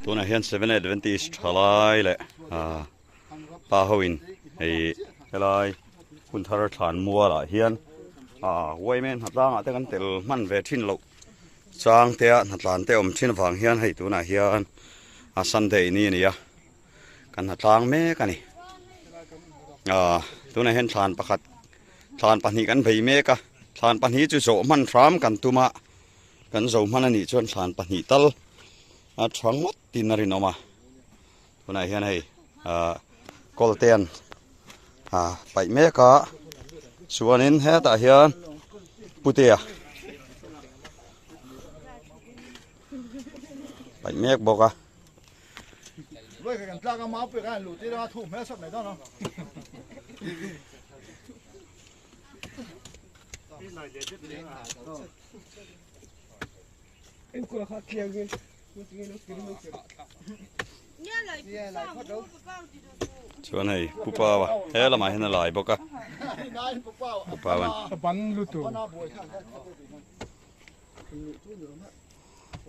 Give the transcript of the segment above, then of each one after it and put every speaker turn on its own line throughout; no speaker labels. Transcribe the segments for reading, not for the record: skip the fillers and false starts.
Tunah hian Seven Adventist thalai leh ah pa ho in hei helai hun thar thlan mual ah hian ah women hnatlang ah te kan tel hman ve thin loh chang te a hnatlan te awm thin avang hian hei tunah hian a Sunday ni a ni a kan hnatlang mek a ni ah tunah hian thlan pakhat thlan pahnih kan bei mek a thlan pahnih chu zawh hman hram kan tum a. Kan zo hman a nih chuan thlan pahnih tal a tha ngawt tin a rinawm a, tunah hian hei ahh kawlte an ah paih mek a chuanin hetah hian putea paih mek bawk a. Chuan hei Pu Paua he lamah hian a lai bawk a Pu Pauan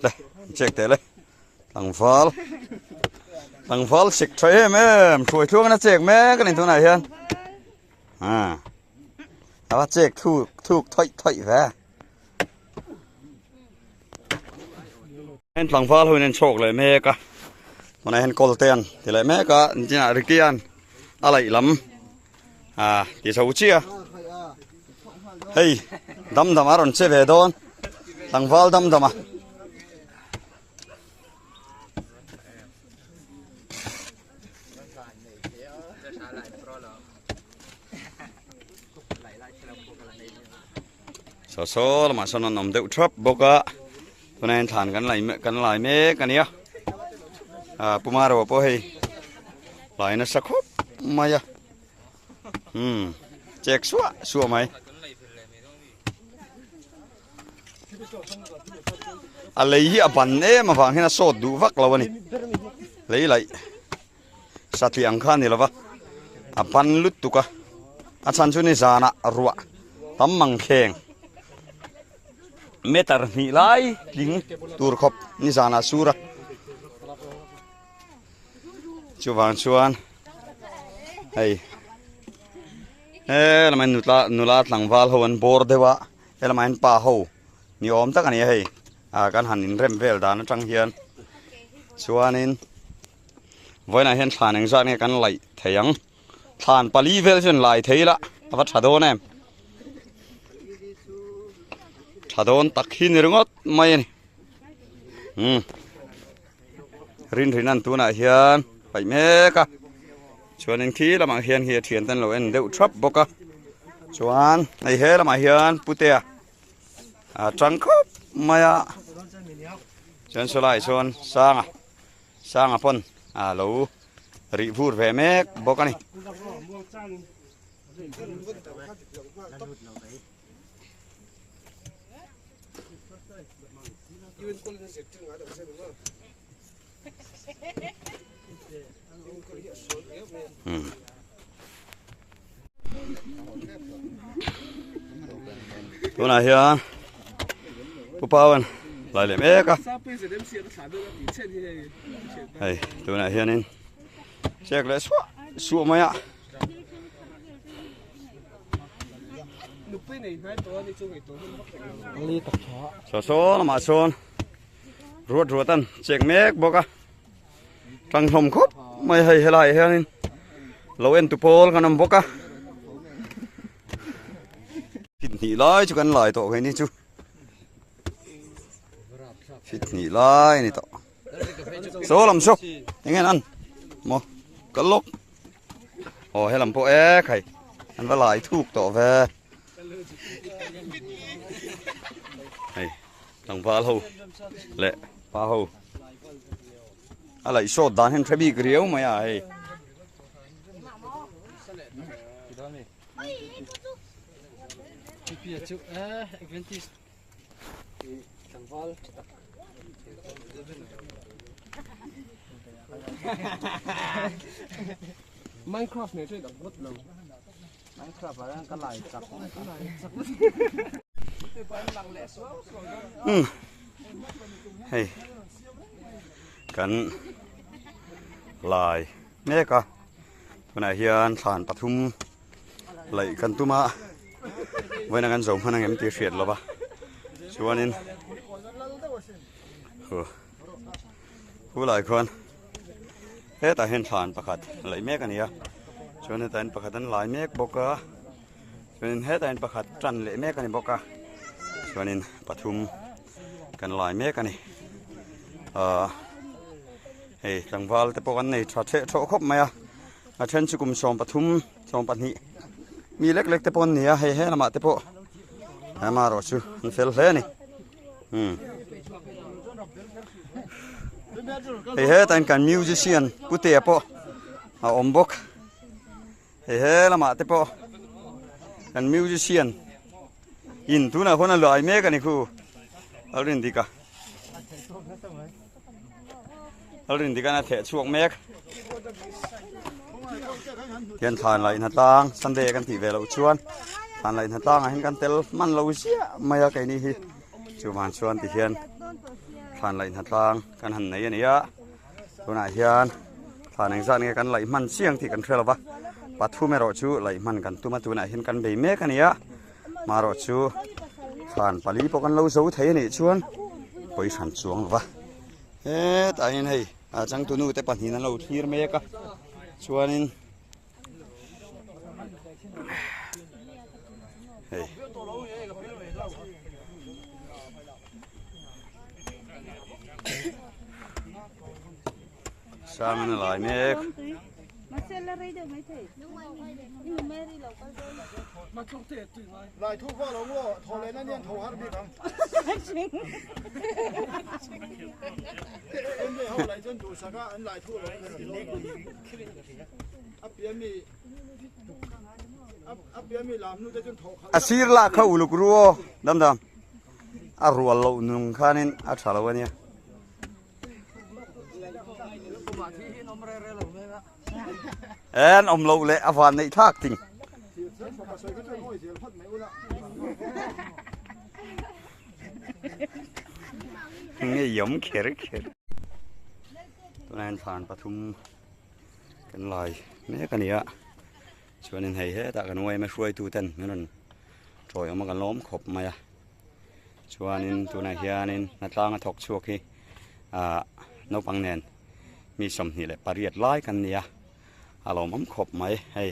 le check teh le tlangval tlangval sik tha em em hruai thluang in a chek mek a ni tunah hian. À ava chek thuk thuk thawih thawih ve heng tlangval ho in an chhawk leh mek a tunah hian kawl te an ti leh mek a chinah Ricky an a laih lam à ti chho chiah hei dam dam a rawn che ve dawn tlangval dam dam a. Saw saw lamah sawn an awm deuh thap bawk a tunah hian thlan kan lai kan lai mek a nia ah Pu Maro pawh hei lai nasa khawp mai a umm chek suah suah mai. A lei hi a ban em avang hian a sawt duh vak lo a ni lei laih satliah ang kha a ni lo va a ban lutuk a a chhan chu nizanah ruah tam mang thleng meter hnih lai tling tur khawp nizanah a sur a chuvang chuan hei he lamah hian nutla nula tlangval ho an bawr deuh a he lamah hian pa ho ni awm tak a ni a hei ah kan han inrem vel dan atang hian chuanin vawiinah hian thlan engzat nge kan laih thei ang thlan pali vel chu an lai thei la a va tha dawn em tha dawn tak hi ni ringawt mai a ni umm rinrin an tunah hian paih mek a chuanin khi lamah hian hi a thian te an lo en deuh thap bawk a chuan hei he lamah hian putea a tang khawp mai a chuan sawlai chuan sanga sanga pawn a lo rih vur ve mek bawk a ni. Tunah hian Pu Pauan lai leh mek a hei tunah hianin chek leh suah suah mai a. Saw saw lamah sawn ruat ruat an chek mek bawk a tang hlawm khawp mai hei helaiah hianin lo en tu pawl kan awm bawk a fit hnih lai chu kan lai tawh keini chu fit hnih lai a ni tawh saw lam saw eng nge an maw kal lawk. Aw helam pawh ek hei an va lai thuk tawh ve hei tlangval ho leh pa ho a laih sawt dan hian hre bik riau mai a hei.
Minecraft nei chu dang ngawt lo. Minecraft ah hian ka lai chak.
Hei kan. Lai mek a tunah hian thlan pathum laih kan tum a vawiin kan zo hman ang em tih hriat lova chuanin huh khulai khuan hetah hian thlan pakhat laih mek a ni a chuan hetah hian pakhat an lai mek bawk a chuanin hetah hian pakhat tan leh mek a ni bawk a chuanin pathum kan lai mek a ni ahh hei tlangval te pawh kan nei tha theh thawh khawp mai a a then chu kum 13 12 mi lek lek te pawh an ni a hei he lamah te pawh amaherawh chu an fel hle a ni umm hei hetah hian kan musician putea pawh a awm bawk. Hei he lamah te pawh kan musician in tunah khuan a luai mek a ni khu a rin dik a a rin dik a theh chhuak mek hian thlan laih hna tlang sunday kan tih ve loh chuan thlan laih hna tlangah hian kan tel hman lo ziah mai a keini hi chuvang chuan tihian thlan laih hna tlang kan han nei a ni a. Tunah hian thlan engzat nge kan laih hman chiang tih kan hre lo va, pathum erawh chu laih hman kan tum a, tunah hian kan bei mek a ni a, marawh chu thlan pali pawh kan lo zo thei a nih chuan pawi hran chuang lo va, hetah hian hei a changtunu te pahnihin an lo thlir mek a, chuanin hei. Sang an lai mek. A sir lah kha uluk ru aw dam dam. A rual loh nung khanin a tha lo a nia. En awm loh leh a van neih thlak ting. Ngei awm kher kher. Tunah hian thlan pathum kan lai mek a ni a. Chuanin hei hetah kan uaim a hruaituten min rawn Tawi awm a kan lawm khawp mai a chuanin tunah hianin hnatlang a thawk chhuak hi ah naupang nen mi 28 lai kan ni a a lawmawm khawp mai hei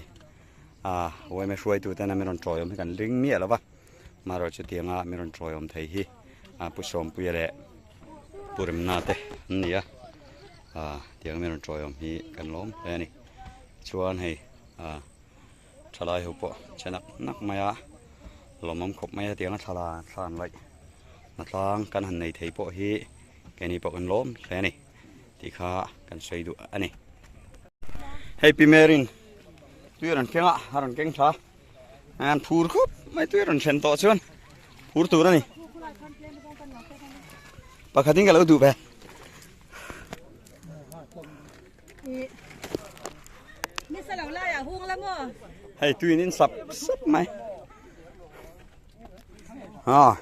ah yma hruaitu ten a min rawn tawi awm hi kan ring miah lo va amaherawh chutianga min rawn tawi awm thei hi ah pu Sawmpuia leh pu Remna te an ni a ah tiang min rawn tawi awm hi kan lawm hle a ni chuan hei ah. Thalai ho pawh che nak nak mai a, lawmawm khawp mai a tiang a thla thlan laih hnatlang kan han nei thei pawh hi keini pawh kan lawm hle a ni tih kha kan sawi duh a ni. Hei Pi Mary'n tui a rawn keng a, a rawn keng tha an phur khawp mai tui a rawn thlen tawh chuan phur tur a ni. Pakhatin ka lo duh ve. Hei tuin in sap sap mai. Ha.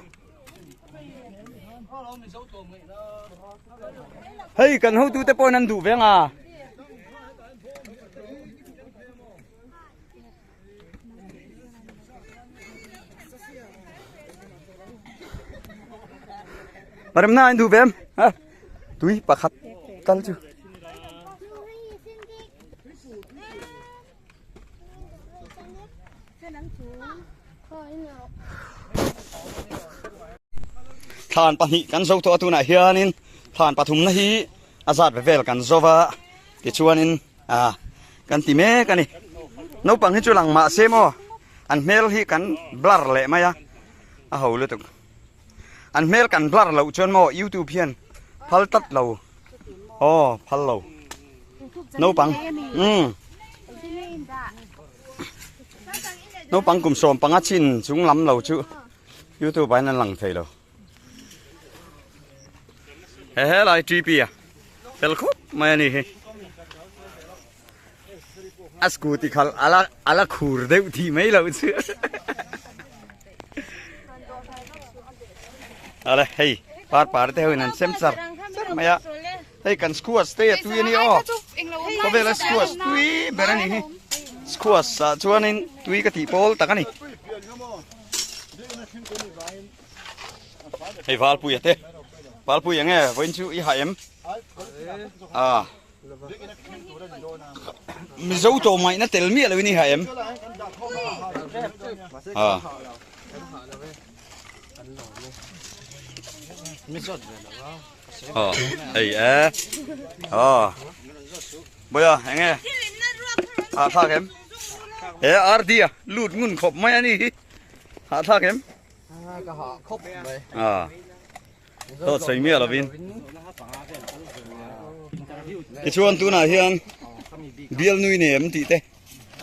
Hei kan hotu te pawhin an duh veng a. Paremna in duh ve em? Ha? Tui pakhat tal chu. Thlan pahnih kan zo tawh a tunah hianin thlan pathumna hi a zat ve vel kan zo va tichuanin ah kan ti mek a ni naupang hi chu lang mah se maw an hmel hi kan blur leh mai a a ho lutuk an hmel kan blur loh chuan maw youtube hian phal tlat lo aw phal lo naupang umm naupang kum 15 chin chung lam lo chu youtube ah hian an lang thei lo. He he lai TP a fel khawp mai a ni hi a scooty khal ala ala khur deuh thih mai loh chu ale hei par par te ho in an sem char char mai a. Hei kan squash te a tui a ni aw. Khawvela squash tui ber a ni hi. Squash ah chuanin tui ka tih pawl tak a ni. Hei Valpuia te. Valpuia nge vawiin chu i hah em? Ah. Mizo tawh ngaihna tel miah loin i hah em? Ah. Hei e. Ah. Boya enge? Ah thlak em? He RD a lut ngun khawp mai ani hi. Ha thlak em?
Ka ha khawp mai.
Ah. Dawt sawi miah lovin. Tichuan tunah hian bial nui nei em tih te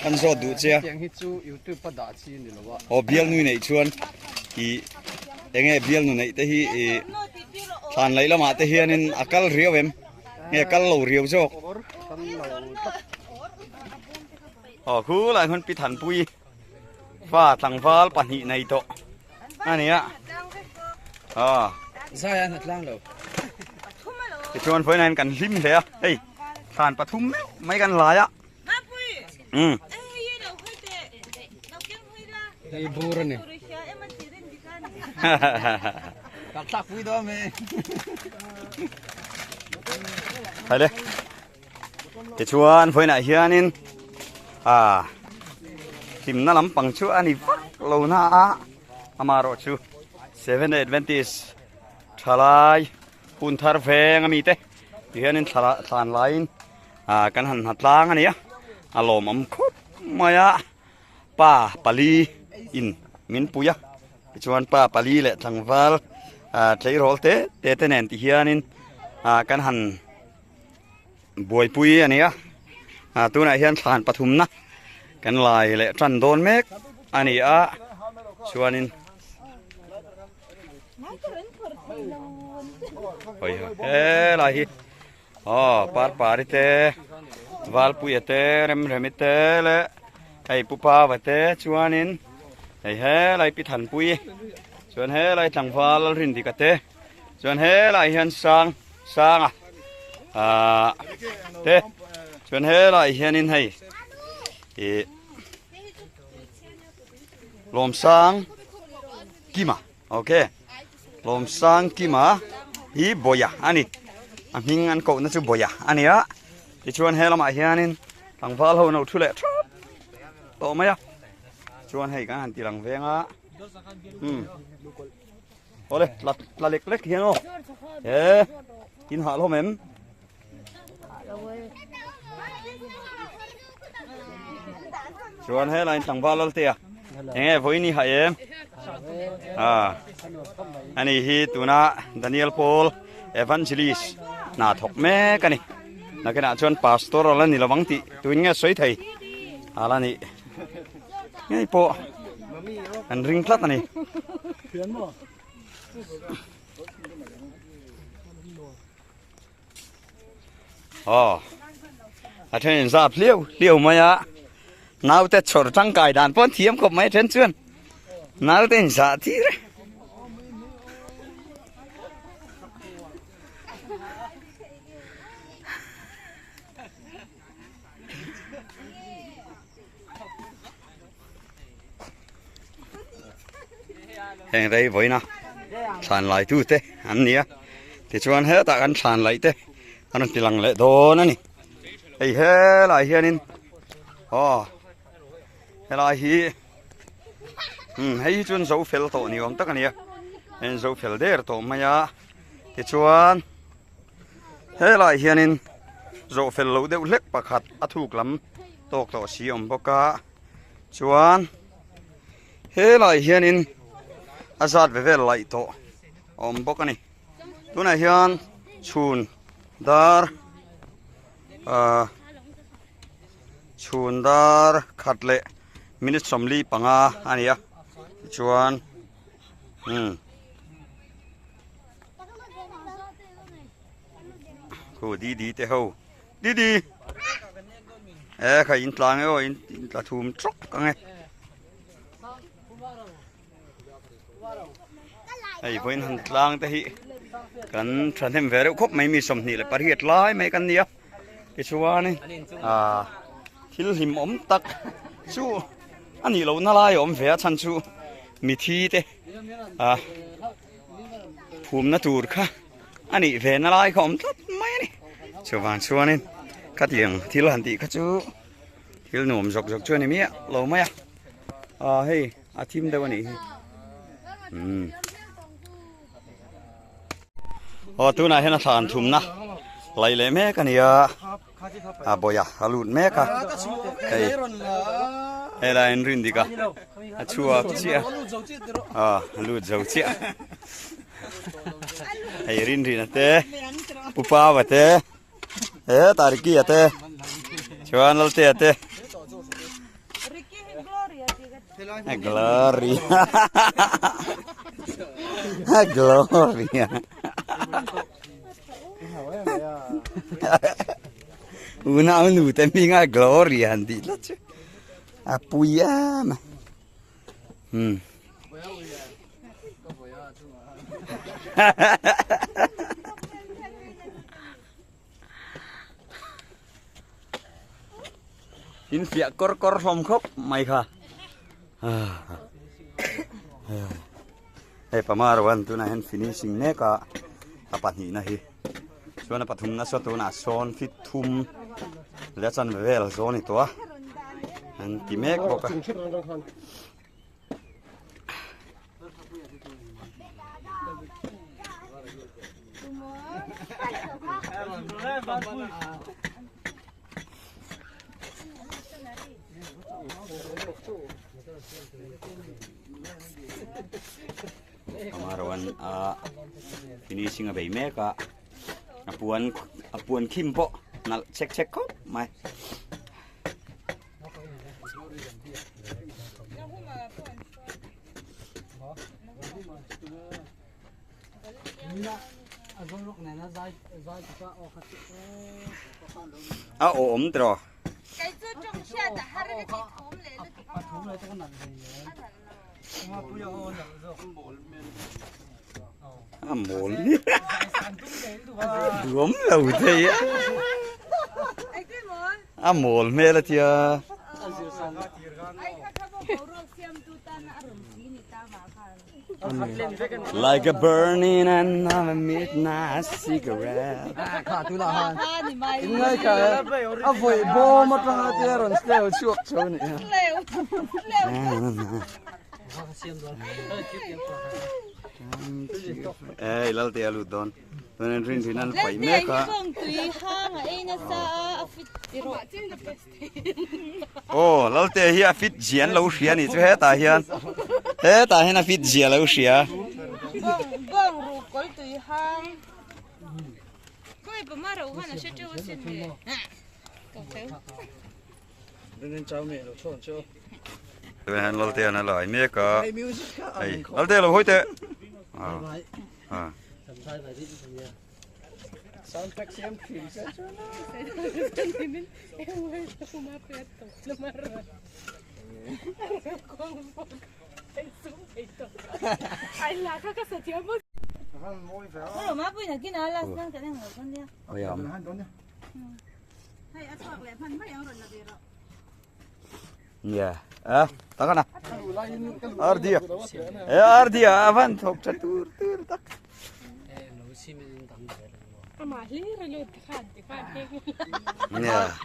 an zawt duh che a.
Tiang hi chu YouTube a dah chi ni lo a.
Aw bial nui neih chuan i enge bial nu neih te hi i thlan laih lamah te hianin a kal riau em? Nge kal lo riau zawk? Aw khulai hmun Pi Thanpui fa tlangval pahnih nei tawh a ni a ah
zai a tlang lo
tichuan vawiin hian kan hlim hle a hei thlan pathum meuh mai kan lai a um
hei bur a ni ka thlak pui dawn me
hai le Tichuan vawiinah hianin ah hlimna lampang chu a ni vak lo na a amaherawh chu Seventh Day Adventist thalai hun thar veng ami te tihianin thla thlan laiin ah kan han hna tlang a ni a a lawmawm khawp mai a pa pali in min pui a tichuan pa pali leh tlangval ah tleirawl te te te nen tihianin ah kan han. Buaipui a ni a, ah tunah hian thlan pathumna kan lai leh tan dawn mek a ni a, chuanin hawi helai hi aw parpari te valpuia te remremi te leh hei pupa te chuanin hei helai pi thanpui chuan helai tlangval rindika te. Chuan helai hian sang sanga ah te chuan helai hianin hei ih lawmsang kima okay lawmsang kima hi bawia a ni a hming an kohna chu bawia a ni a tichuan he lamah hianin tlangval ho no thu leh thap tawh mai a chuan hei kan han ti lang veng a umm. Awle tla tla lek lek hian aw he in hah hlawm em chuan he lain tlangval lal te a enge vawiin i hah em a ani hi tuna Daniel Paul Evangelist hna thawk mek ani nakinah chuan pastor ala ni lovang tih tuin nge sawi thei ala nih ngei pawh an ring tlat a ni aw a then in zap hliau hliau mai a naute chhawr tangkai dan pawh an thiam khawp mai a then chuan naute in zah tir e. Heng rei vawiina thlan lai tu te an ni a tichuan hetah kan thlan laih te an rawn ti lang leh dawn a ni hei helai hianin aw helai hi umm hei hi chuan zo fel tawh ni awm tak a ni a hei zo fel der tawh mai a tichuan. Helaiah hianin zawh fel loh deuh hlek pakhat a thuk lam tawk tawh si a awm bawk a chuan helaiah hianin a zat ve vel laih tawh a awm bawk a ni tunah hian chhun dar ahh chhun dar khat leh minute 45 a ni a tichuan umm. Khu Didi te ho Didi e kha in tlang e aw in tla thum trawk ang e hei vawiin han tlang te hi. Kan thahnem ve reuh khawp mai mi 28 lai mai kan ni a. Tichuanin ah thil hlimawm tak chu a nih lohna lai a awm ve a chhan chu mithi te ah phumna tur kha a nih ve na lai kha awm tlat mai a ni. Chuvang chuanin khatiang thil han tih kha chu thil nuam zawk zawk chu a ni miah lo mai a. Ah hei a thim deuh a nih hi. Umm. Aw tunah hian a thlan thumna laih leh mek a ni a a bawih a a lut mek a hei hei lai an rin dik a a chhuak chiah a a lut zo chiah hei rin rin a te pu pau a te he tariki a te chuan lalte a te Gloria. Gloria. Unau nu te hminga Gloria han tih tlat chu. A pui em a. Hmm. In fiah kawr kawr hlawm khawp mai kha. Hei pamar wan tunah hian finishing mek a a pahnihna hi chuan a pathumna saw tunah sawn fit thum leh a chanve vel zawn ni tawh a an ti mek bawk a. Amarawhan a finishing a bei mek a a puan a puan khim pawh nalh chek chek khawp mai. A awm tiraw? A mawl duam lo thei a. A mawl hmel a tia. Like a burning and a midnight cigarette.
Kha tu la han. In ngai ka a voi bom atanga te ron sleu chuak chho ni.
Ei lal te alu don. Tuan rin rin an pai mek a. Aw Lalte hi a fit zia an lo hria anih chu hetah hian hetah hian a fit zia a lo hria. Tunah hian Lalte an a lai mek a hei Lalte lo hawi teh. Yeah. Ah, taka na. Ardia. Eh, Ardia, avan thok tha tur tur tak.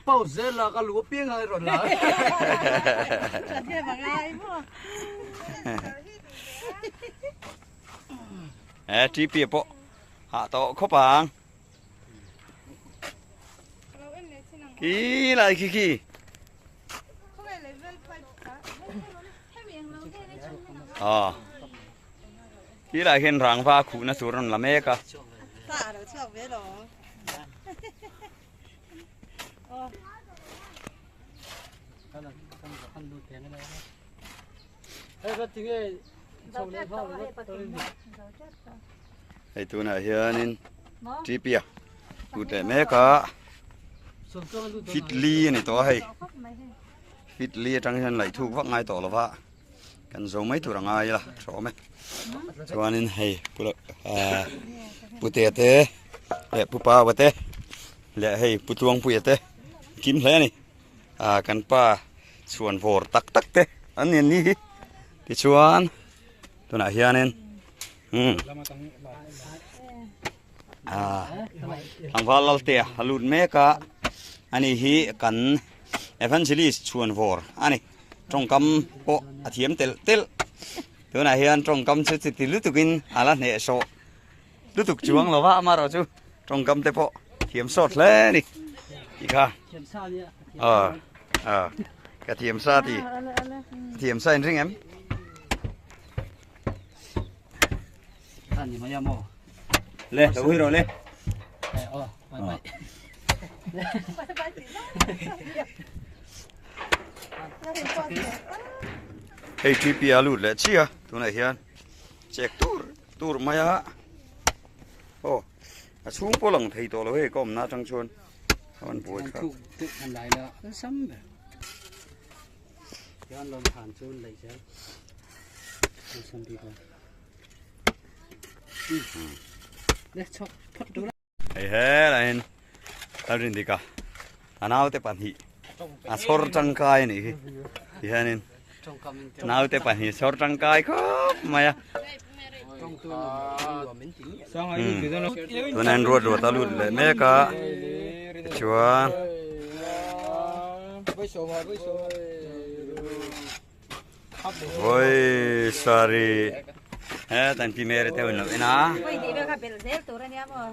Pau zel la ka lu piang hai ron la.
Eh, TP pawh hah tawh khawp ang. Khi lai khi khi. Ờ. Khi lai hian rangva khuhna tur a rawn la mek a. Hei tunah hianin TP-a lut leh mek a fit li a ni tawh a hei fit li atang hian laih thuk vak ngai tawh lo va kan zo mai tur a ngai la tha awm e chuanin hei pu ah. Putea te leh Pu Paua te leh hei Pu Tluangpuia te kim hle a ni ah kan pa chhuan vawr tak tak te an ni an ni hi tichuan tunah hianin umm ah tlangval Laltea a lut mek a ani hi kan evangelist chhuan vawr a ni tawngkam pawh a thiam telh telh tunah hian tawngkam chu chuti lutukin a la hnehsawh lutuk chuang lo va amaherawh chu tawngkam te pawh thiam sawt hle a ni tih kha aw aw ka thiam sa ti thiam sa in ring em le lo hi rawh le hei TP a lut leh chiah tunah hian chek tur tur mai a aw a chhung pawh lang thei tawh lo hei ka awmna atang chuan a rawn buai thlak Hei helaiin Lalrindika a naute pahnih a chhawr tangkai a nih hi tihianin naute pahnih chhawr tangkai khawp mai a tunah hian ruat ruat a lut leh mek a tichuan Oi sorry he tan pi mere te un lo ena
Oi di bel kha bel zel tur ania maw.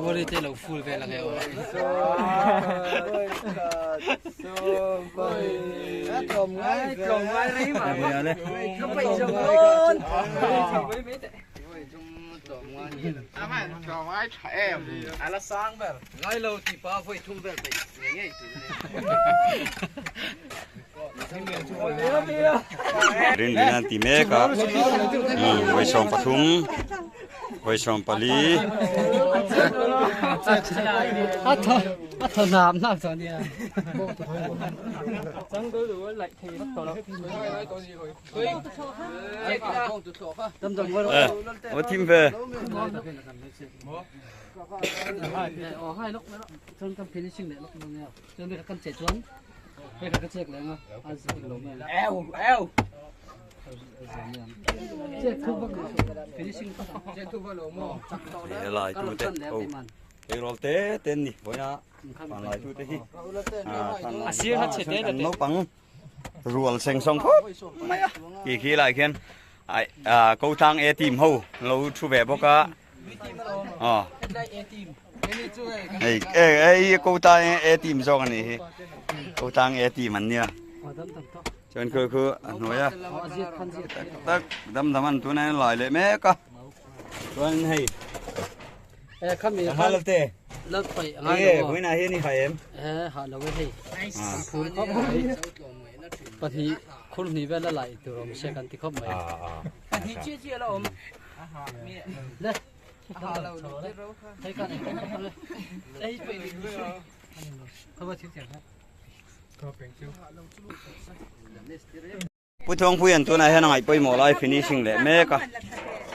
Mori te lo full vel ange aw.
Rin rin an ti mek a vawi 13 vawi 14
A thaw hnam hnam chuan nia.
Ava thim ve. Helai tu te ho eirawl te te an ni vawiin a vanlai tu te hi a naupang rual seng sawng khawp mai a tih khi lai khian ah ko tlang a team ho an lo thu ve bawk a aw hei hei ko tlang a team zawk a nih hi ko tlang a team an nia chuan khu khu a hnuai a tak tak dam dam an tunah hian lai leh mek a chuan hei Halalte enge vawiinah hian i ha em?
Pahnih khur hnih vel a laih tur awm se kan ti khawp mai.
Pahnih chiah chiah la awm.
Le.
Pu Thawngpuia'n tunah hian a ngaih pawimawh lai finishing leh mek a,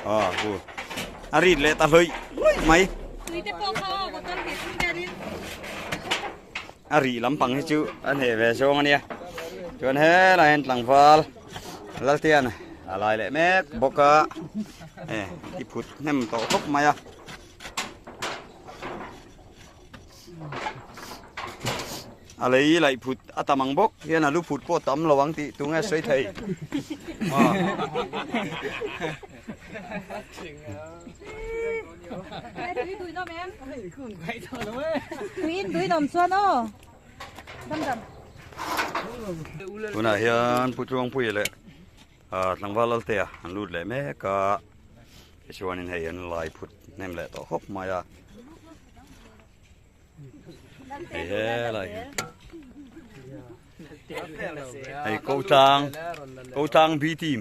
aw hu a rit leh ta hlawih hlawih mai. A rih lampang hi chu a hneh ve zawng a nia. Chuan helai hian tlangval Laltian a lai leh mek bawk a, e ti phut hnem tawh khawp mai a. A lei laih phut a tam ang bawk hian a lu phut pawh tam lo ang tih tunge sawi thei. Tunah hian Pu Tluangpuia leh Tlangval Laltea an lut leh mek a, tichuanin hei an lai phut hnem leh tawh khawp mai a. Hei helai hi. Hei ko tlang ko tlang B team.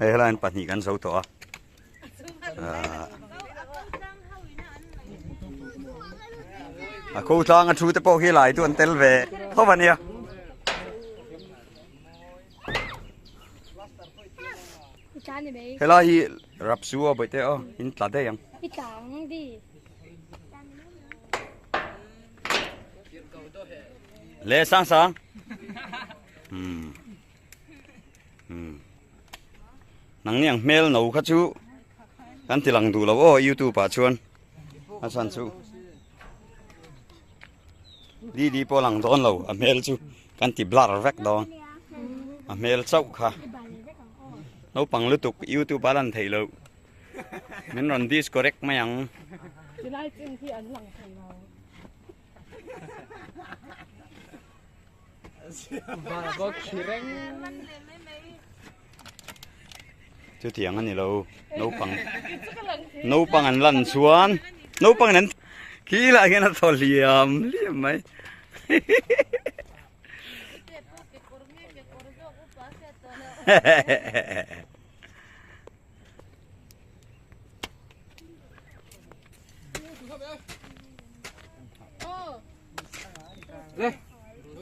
Hei helaiin pahnih kan zo tawh a. A ko tlang a thu te pawh khi lai chu an tel ve tho a nia. Helai hi rapsu a bawihte aw in tla daih ang. Le sang sang. Hmm. Hmm. Nang ni ang hmel no kha chu kan ti lang duh lo aw youtube ah chuan a chhan chu di di pawh lang dawn lo a hmel chu kan ti blur vek dawn a hmel chauh kha naupang lutuk youtube a lan theih loh min rawn discorrect mai ang.
Chilai chin hi an lang thei lo.
Chutiang a ni lo naupang naupang an lan chuan naupang in an khi lah hian a thaw hliam hliam mai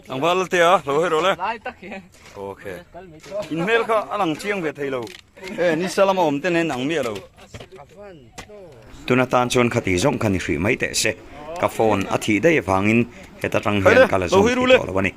Tlangval te a lo hei rawh le. Ok. In hmel kha a lang chiang ve thei lo. E ni salama awm te nen ang miah lo.
Tuna tan chuan khati zawng kha ni hrih mai teh se. Ka phone a thih daih avangin heta tang hian ka la zawm thei tawh lo a ni.